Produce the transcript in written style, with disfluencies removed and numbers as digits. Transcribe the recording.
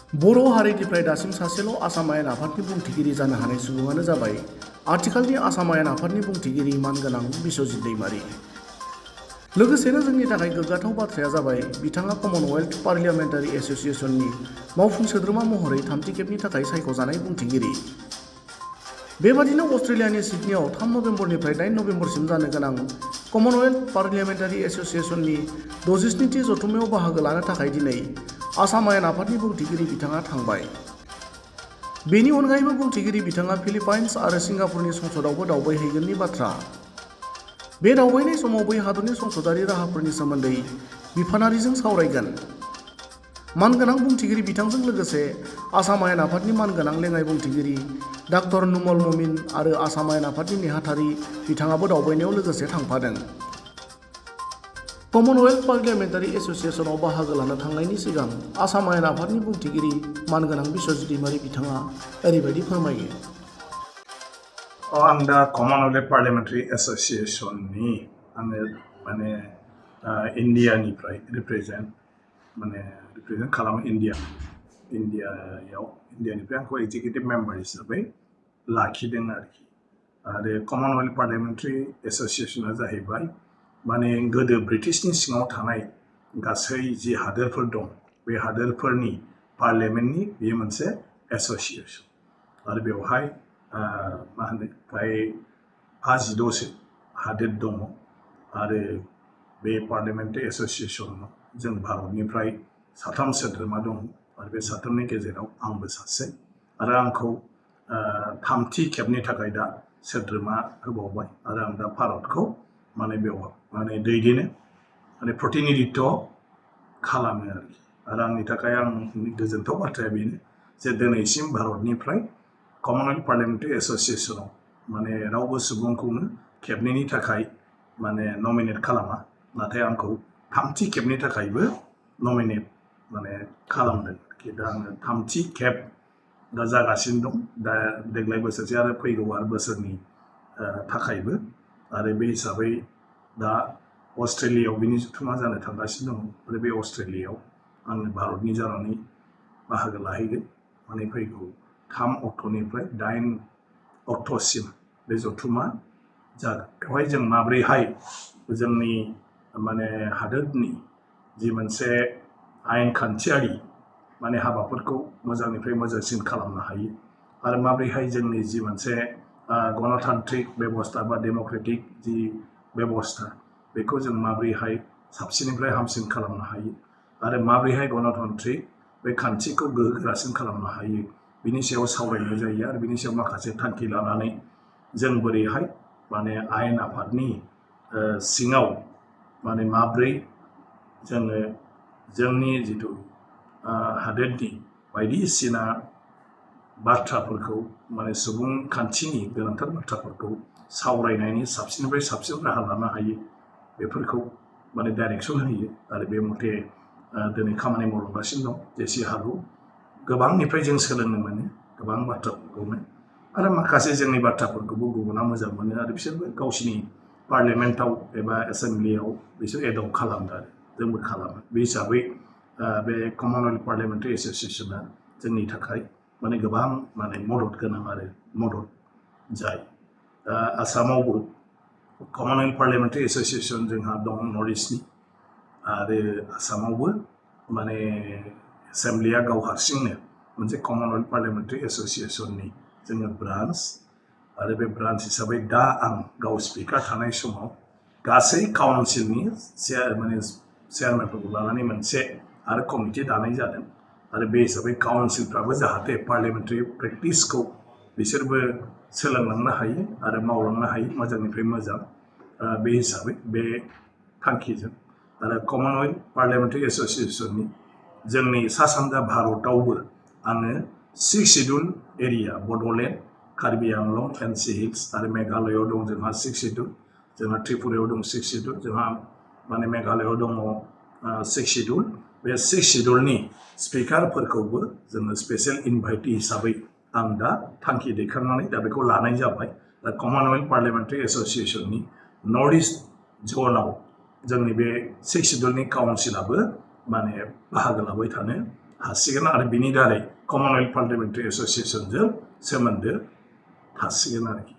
बर' हारिनिफ्राय दासिम सासेल' आसाम आयेन आफादनि बुंथिगिरि जानो हानाय सुबुङानो जाबाय आथिखालनि आसाम आयेन आफादनि बुंथिगिरि मानगोनां बिश्वजित दैमारि। लोगोसेनो जोंनि थाखाय गोग्गाथाव बाथ्राया जाबाय बिथाङा कमनवेल्थ पार्लियामेन्टारि एस'सिएशननि मावफुं सोद्रोमा महरै थामथि खेबनि थाखाय सायख'जानाय बुंथिगिरि। बेबादिनो अस्ट्रेलियानि सिडनीआव 3 नभेम्बरनिफ्राय 8 नभेम्बरसिम जानो गोनां कमनवेल्थ पार्लियामेन्टारि एस'सिएशननि 67थि जथुम्मायाव बाहागो लानो थाखाय दिनै आसाम आयेन आफादनि बुंथिगिरि बिथाङा थांबाय। बेनि अनगायैबो बुंथिगिरि बिथाङा फिलिपाइन्स आरो सिंगापुरनि संसदआवबो दावबायहैगोननि बाथ्रा। बे दावबायनाय समाव बै हादरनि संसदारि राहाफोरनि सोमोन्दै बिफानारिजों सावरायगोन। मानगोनां बुंथिगिरि बिथांजों लोगोसे आसाम आयेन आफादनि मानगोनां लेङाइ बुंथिगिरि डाक्टर नुमल ममिन आरो आसाम आयेन आफादनि नेहाथारि बिथाङाबो दावबायनायाव लोगोसे थांफादों। कमनवेल्थ पार्लियामेन्टारि एस'सिएशनाव बाहागो लानो थांनायनि सिगां आसाम आयेन आफादनि बुंथिगिरि मानगोनां बिश्वजित दैमारि बिथाङा ओरैबायदि फोरमायो। आं दा कमनवेल्थ पार्लियामेन्टारि एस'सिएशननि आङो इन्डियानिफ्राय रिप्रेजेन्ट खालामो इन्डियानिफ्राय आंखौ एग्जिकिउटिभ मेम्बार हिसाबै लाखिदों आरो कमनवेल्थ पार्लियामेन्टारि एस'सिएशना जाहैबाय गोदो ब्रिटिशनि सिङाव थानाय गासै जि हादोरफोर दं बे हादोरफोरनि पार्लियामेन्टनि बेयो मोनसे एस'सिएशन आरो बेवहाय फ्राय 52 हादोर दङ आरो बे पार्लियामेन्टारि एस'सिएशनाव जों भारतनिफ्राय 3 सोद्रोमा दं आरो बे 3नि गेजेराव आंबो सासे आरो आंखौ थामथि खेबनि थाखाय दा सोद्रोमा होबावबाय आरो आं दा भारतखौ बेवहाय दैदेनो प्रतिनिधित्व खालामो आरो आंनि थाखाय आंनि गोजोनथाव बाथ्राया बेनो जे दिनैसिम भारतनिफ्राय कमनवेल्थ पार्लियामेन्टारि एस'सिएशनाव रावबो सुबुंखौनो खेबनैनि थाखाय नमिनेट खालामा नाथाय आंखौ थामथि खेबनि थाखायबो नमिनेट खालामदों दा आङो थामथि खेब दा जागासिनो दं दा देग्लाय बोसोरसे आरो फैगौ आरो बोसोरनि थाखायबो आरो बे हिसाबै दा अस्ट्रेलियायाव बिनि जथुम्मा जानो थांगासिनो दं आरो बे अस्ट्रेलियायाव आङो भारतनि जानानै बाहागो लाहैगोन फैगौ 3 अक्ट'निफ्राय 8 अक्ट'सिम बे जथुम्मा जागोन। बेवहाय जों माब्रैहाय जोंनि हादोरनि जि मोनसे आयेन खान्थियारि हाबाफोरखौ मोजांनिफ्राय मोजांसिन खालामनो हायो आरो माब्रैहाय जोंनि जि मोनसे गणतान्त्रिक बेबस्था बा डेम'क्रेटिक जि बेबस्था बेखौ जों माब्रैहाय साबसिननिफ्राय हामसिन खालामनो हायो आरो माब्रैहाय गणतान्त्रिक बे खान्थिखौ गोहोगोरासिन खालामनो हायो बिनि सायाव सावरायनाय जायो आरो बिनि सायाव माखासे थांखि लानानै जों बोरैहाय आयेन आफादनि सिङाव माब्रै जोङो जोंनि जिथु हादोरनि बायदिसिना बाथ्राफोरखौ सुबुंखान्थिनि गोनांथार बाथ्राफोरखौ सावरायनायनि साबसिननिफ्राय साबसिन राहा लानो हायो बेफोरखौ डाइरेक्सन होयो आरो बे मथे दिनै खामानि मावलांगासिनो दं जेसे हागौ गोबांनिफ्राय जों सोलोंनो मोनो गोबां बाथ्राफोरखौनो आरो माखासे जोंनि बाथ्राफोरखौबो गुबुना मोजां मोनो आरो बिसोरबो गावसिनि पार्लियामेन्टआव एबा एसेम्ब्लियाव बिसोर एडप्ट खालामो आरो जोंबो खालामो बे हिसाबै बे कमनवेल्थ पार्लियामेन्टारि एस'सिएशना जोंनि थाखाय गोबां मदद गोनां आरो मदद जायो। दा आसामावबो कमनवेल्थ पार्लियामेन्टारि एस'सिएशन जोंहा दं नर्थ इस्टनि आरो आसामावबो एसेम्ब्लिया गाव हारसिंनो मोनसे कमनवेल्थ पार्लियामेन्टारि एस'सिएशननि जोङो ब्रान्च आरो बे ब्रान्च हिसाबै दा आं गाव स्पिकार थानाय समाव गासै काउन्सिलनि चेयारमेनफोरखौ लानानै मोनसे आरो कमिटि दानाय जादों आरो बे हिसाबै काउन्सिलफ्राबो जाहाथे पार्लियामेन्टारि प्रेक्टिसखौ बिसोरबो सोलोंलांनो हायो आरो मावलांनो हायो मोजांनिफ्राय मोजां बे हिसाबै बे थांखिजों आरो कमनवेल्थ पार्लियामेन्टारि एस'सिएशननि जोंनि सा सानजा भारतआवबो आङो 6 शिड्युल एरिया बड'लेण्ड कार्बि आंलं एनसि हिल्स आरो मेघालयआव दं जोंहा 6 शिड्युल जोंहा त्रिपुरायाव दं 6 शिड्युल जोंहा मेघालयआव दङ 6 शिड्युल बे 6 शिड्युलनि स्पिकारफोरखौबो जोङो स्पेसियेल इनभाइटि हिसाबै आं दा थांखि दैखांनानै दा बेखौ लानाय जाबाय दा कमनवेल्थ पार्लियामेन्टारि एस'सिएशननि नर्थ इस्ट जनाव जोंनि बे 6 शिड्युलनि काउन्सिलाबो बाहागो लाबाय थानो हासिगोन आरो बिनि दारै कमनवेल्थ पार्लियामेन्टारि एस'सिएशनजों सोमोन्दो थासिगोन आरोखि